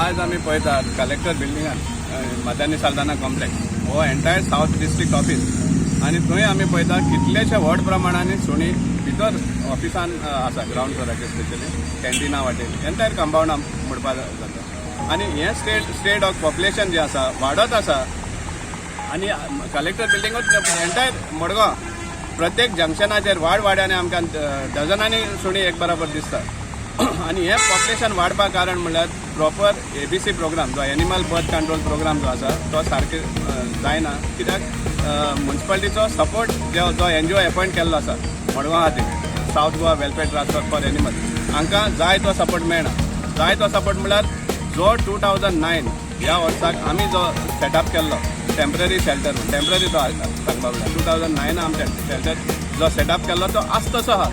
आज आमी पळयतात कलेक्टर बिल्डिंगान, माद्यानी साल्दाना कॉम्प्लेक्स हो एंटायर सावथ डिस्ट्रिक्ट ऑफिस आनी थंय आमी पळयता कितलेशे व्हड प्रमाणांनी सुणी भितर ऑफिसान आसा, ग्रावंड फ्लोराचेर, स्पेशली कॅन्टिना वाटेन, एंटायर कंपाउंडा म्हणपा जाता. आनी हें स्ट्रे डॉग पॉप्युलेशन जें आसा वाडत आसा आनी कलेक्टर बिल्डिंगूच, एंटायर मडगांव प्रत्येक जंक्शनाचेर, वाड वाड्यांनी आमकां डझनांनी सुणी एक बराबर दिसता. आनी हें पॉप्युलेशन वाडपाक कारण म्हणल्यार प्रॉपर एबीसी प्रोग्राम, जो एनिमल बर्थ कंट्रोल प्रोग्राम जो आसा तो सारके जायना, कित्याक मुन्सिपालिटीचो सपोर्ट जो जो एनजीओ एपॉयंट केल्लो आसा मडगांव खातीर, South Goa Welfare Trust for Animal, हांकां जाय तो सपोर्ट मेळना. जाय तो सपोर्ट म्हणल्यार जो 2009 ह्या वर्साक आमी जो सेटअप केल्लो टेंपररी शेल्टर, टेंपररी तो सांगपा म्हणल्यार 2009 आमच्या शेल्टर जो सेटअप केल्लो तो आज तसो आहा.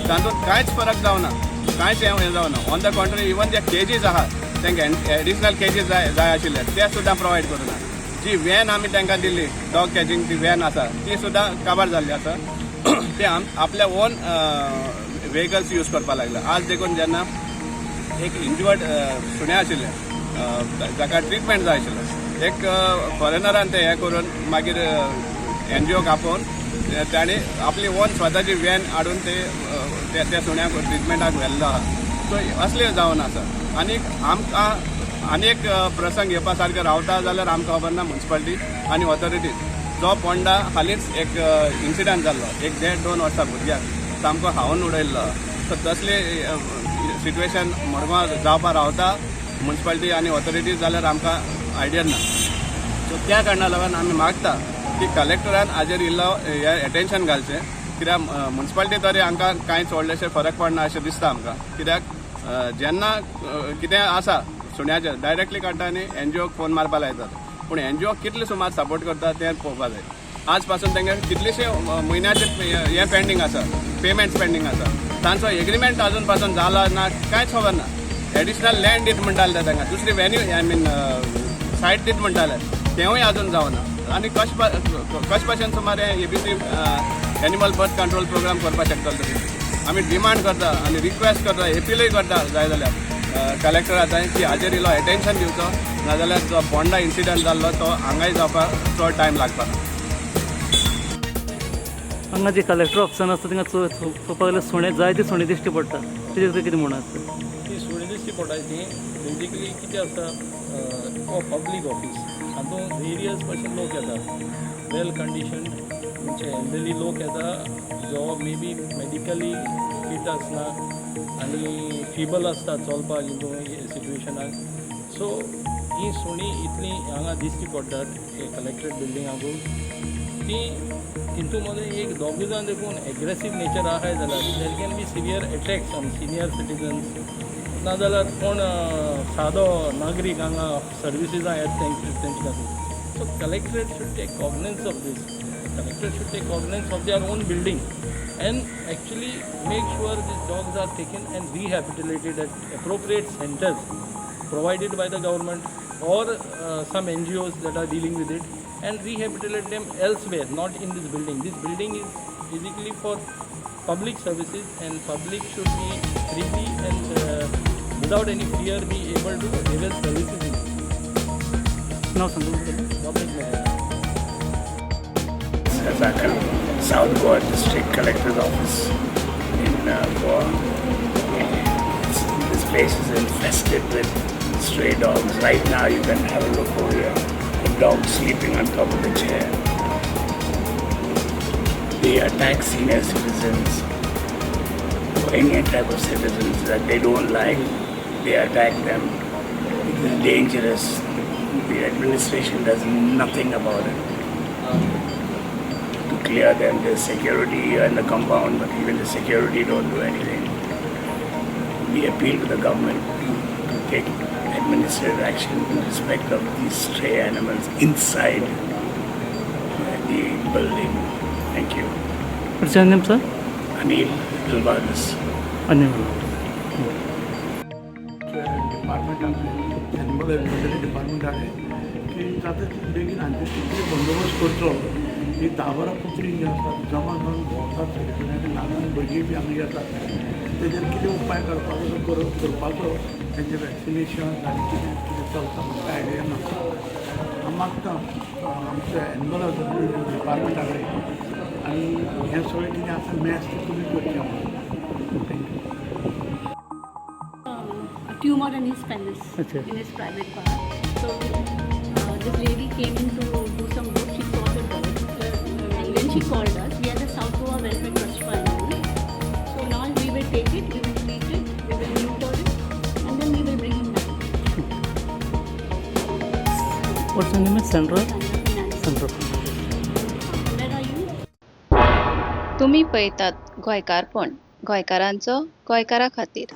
तातूंत कांयच फरक जावना, कांयच हें जावना. On the contrary, even J kgs आहा, तांकां एडिशनल केजीस जाय जाय आशिल्ले, ते सुद्दां प्रोवायड करुना. जी व्हॅन आमी तांकां दिल्ली, डॉग कॅचिंग ती व्हॅन आसा, ती सुद्दां काबार जाल्ली आसा. ते आपल्या ओन वेहिकल्स यूज करपाक लागले. आज देखून जेन्ना एक इंजर्ड सुणें आशिल्लें, जाका ट्रिटमेंट जाय आशिल्लें, एक फॉरेनरान ते हें करून मागीर एनजीओक आपोवन ताणें आपली ओन स्वताची व्हॅन हाडून ते त्या त्या सुण्याक ट्रिटमेंटाक व्हेल्लो आहा. सो असलें जावन आसा. आनी आमकां आनी एक प्रसंग येवपा सारकें रावता जाल्यार आमकां खबर ना. मुन्सिपालिटी आनी ऑथॉरिटीज, जो पोंडा हालींच एक इन्सिडंट जाल्लो, एक देड दोन वर्सां भुरग्याक सामको खावन उडयल्लो. सो तसले सिट्युएशन मडगांव जावपा रावता मुन्सिपालिटी आनी ऑथॉरिटीज जाल्यार आमकां आयडिया ना. सो त्या कारणा लागून आमी मागता की कलेक्टरान हाजेर इल्लो हे एटेन्शन घालचें, कित्याक मुन्सिपालिटी तरी हांकां कांयच व्हडलेशें फरक पडना अशें दिसता आमकां. कित्याक जेन्ना कितें आसा सुण्याचें, डायरेक्टली काडटा आनी एनजीओक फोन मारपा लायतात. पूण एनजीओ कितले सुमार सपोर्ट करता तें पळोवपा जाय. आज पासून तांकां कितलेशे म्हयन्याचे हें पेंडींग आसा, पेमेंट्स पेंडींग आसा. तांचो एग्रीमेंट अजून पासून जाला ना, कांयच खबर ना. एडिशनल लँड दीत म्हणटाले ते तांकां, दुसरी वेन्यू, I mean सायट दीत म्हणटाले, तेंवूय अजून जावना. आनी कश भाशेन सुमार ABC animal birth control program करपाक शकतले तुमी? आमी डिमांड करता आनी रिक्वेस्ट करता, एपिलूय करता जाय जाल्यार कलेक्टरा थंय की हाजेर इल्लो एटेन्शन दिवचो, नाजाल्यार जो पोंडा इन्सिडंट जाल्लो तो हांगाय जावपाक चड टायम लागपाक ना. हांगा जे कलेक्टर ऑफिसान आसता, थिंगा चोवपाक गेल्यार सुणे, जायते सुणे दिश्टी पडटा. तेजेर तुवें कितें म्हणून आसा? ती सुणी दिश्टी पडटा ती बेजिकली कितें आसता, हो पब्लीक ऑफीस, हातूंत वेरियस भशेन लोक येतात, वेल कंडिशन्ड म्हणजे एल्डरली लोक येता, जो मे बी मेडिकली फीट आसना आनी फिबल आसता चलपाक हितून सिट्युएशनाक. सो ही सुणीं इतलीं हांगा दिश्टी पडटात कलेक्ट्रेट बिल्डिंगाकून. ती तितून मदें एक दोगूय जाण देखून एग्रेसीव नेचर आहाय जाल्यार there can be severe attacks on senior citizens, नाजाल्यार कोण सादो नागरीक हांगा सर्विसीसां येता तेंचे खातीर. So collectorate should take cognizance of this. Collectorate should take cognizance of their own building and actually make sure these dogs are taken and rehabilitated at appropriate centers provided by the government or some NGOs that are dealing with it, and rehabilitate them elsewhere, not in this building. This building is basically for public services and public should be freely and without any fear be able to avail services in it. नाव सांगू तुमकां? Public matter. Sakal, South Goa District Collector's Office in Goa. This place is infested with stray dogs. Right now, you can have a look over here. The dog sleeping on top of the chair. They attack senior citizens or any type of citizens that they don't like. They attack them. It is dangerous. The administration does nothing about it to clear them. There's security here in the compound, but even the security don't do anything. We appeal to the government to take administrative action in respect of these stray animals inside the building. Thank you. What's your name, sir? Anil Dilvagas. Anil. Department आपले animal husbandry department आहे की जाता तितले बेगीन हांचे तितले बंदोबस्त करचो. ही 10-12 कुत्री जी आसात जमा जावन भोंवतात सगळे कडेन आनी ल्हान ल्हान भुरगीं बी हांगा येतात. तेजेर कितें उपाय करपाचो तो करपाचो. तेंचें वॅक्सिनेशन आनी कितें कितें चलता म्हाका आयडिया ना. हांव मागता आमच्या एनिमल हजबंडरी डिपार्टमेंटा कडेन आनी हें सगळें कितें आसा मॅस तें तुमी करचें म्हणून. Thank you. A tumor in his penis, Achha. In his private part. So this lady came in to do some work. She saw the dog, and then she called us. We are the South Goa Welfare Trust for Animals. So now we will take it, we will treat it, we will neuter it, and then we will bring him back. What's name is Sandra? Sandra Fernandez. Sandra. Where are you? तुमी पळयतात गोंयकारपण, गोंयकारांचो गोंयकारा खातीर.